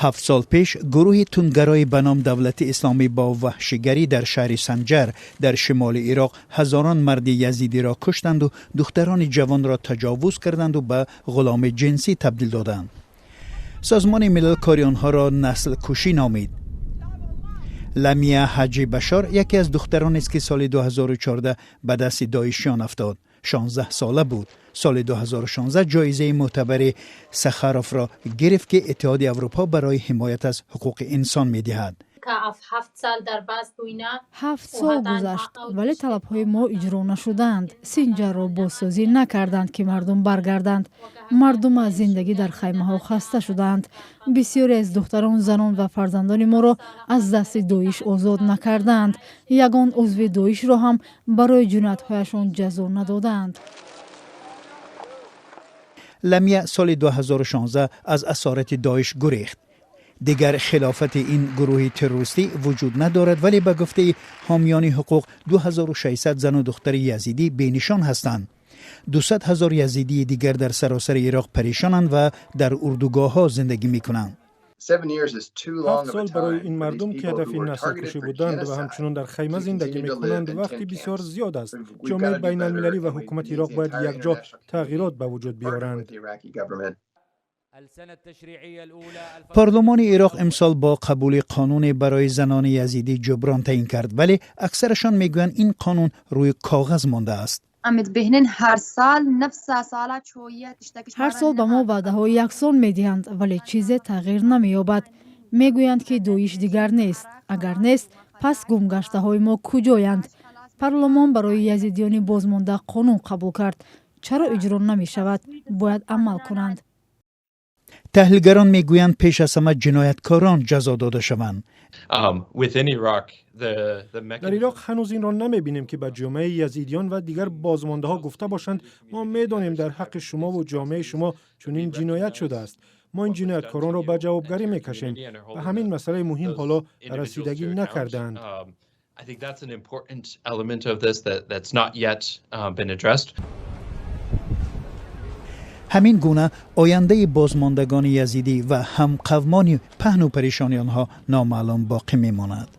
7 сол пеш гурӯҳи тундгарои ба ном Давлати Исломӣ бо ваҳшигарӣ дар шаҳри Санҷар дар шимоли Ироқ ҳазорон марди язидиро куштанду духтарони ҷавонро таҷовуз карданду ба ғуломи ҷинсӣ табдил доданд. Созмони Милал кори онҳоро наслкушӣ номид. Ламия Ҳаҷи Башор яке аз духтаронест, ки соли 2014 ба дасти доишиён афтод. 16 сола буд. Соли 2016 ҷоизаи мӯътабари Сахаровро гирифт, ки Иттиҳоди Аврупо барои ҳимоят аз ҳуқуқи инсон медиҳад. 7 сол гузашт, вале талабҳои мо иҷро нашуданд. Синҷарро бозсозӣ накарданд, ки мардум баргарданд. Мардум аз зиндагӣ дар хаймаҳо хаста шудаанд. Бисёре аз духтарон, занон ва фарзандони моро аз дасти Доиш озод накардаанд. Ягон узви Доишро ҳам барои ҷиноятҳояшон ҷазо надодаанд. Ламия соли 2016 аз асорати Доиш гурехт. Дигар хилофати ин гурӯҳи террористӣ вуҷуд надорад, вале ба гуфтаи ҳомиёни ҳуқуқ 2600 зану духтари язидӣ бенишон ҳастанд. 200 ҳазор язидии дигар дар саросари Ироқ парешонанд ва дар урдугоҳҳо зиндагӣ мекунанд. 7 сол барои ин мардум, ки ҳадафи наслкушӣ буданд ва ҳамчунон дар хайма зиндагӣ мекунанд, вақти бисёр зиёд аст. Ҷомеаи байналмилалӣ ва ҳукумати Ироқ бояд якҷо тағйирот ба вуҷуд биёранд. Парлумони Ироқ имсол бо қабули қонуне барои занони язидӣ ҷуброн таъин кард, вале аксарашон мегӯянд, ин қонун рӯи коғаз мондааст. Ҳар сол ба мо ваъдаҳои яксон медиҳанд, вале чизе тағйир намеёбад. Мегӯянд, ки Доиш дигар нест. Агар нест, пас гумгаштаҳои мо куҷоянд? Парлумон барои язидиёни бозмонда қонун қабул кард. Чаро иҷро намешавад? Бояд амал кунанд. Таҳлилгарон мегӯянд, пеш аз ҳама ҷинояткорон ҷазо дода шаванд. Дар Ироқ ҳанӯз инро намебинем, ки ба ҷомеаи язидиён ва дигар бозмондаҳо гуфта бошанд: мо медонем, дар ҳаққи шумову ҷомеаи шумо чунин ҷиноят шудааст, мо ин ҷинояткоронро ба ҷавобгарӣ мекашем. Ба ҳамин масъалаи муҳим ҳоло расидагӣ накардаанд. I think that's an important element of this that's not yet been addressed. Ҳамин гуна ояндаи бозмондагони язидӣ ва ҳамқавмони паҳну парешони онҳо номаълум боқӣ мемонад.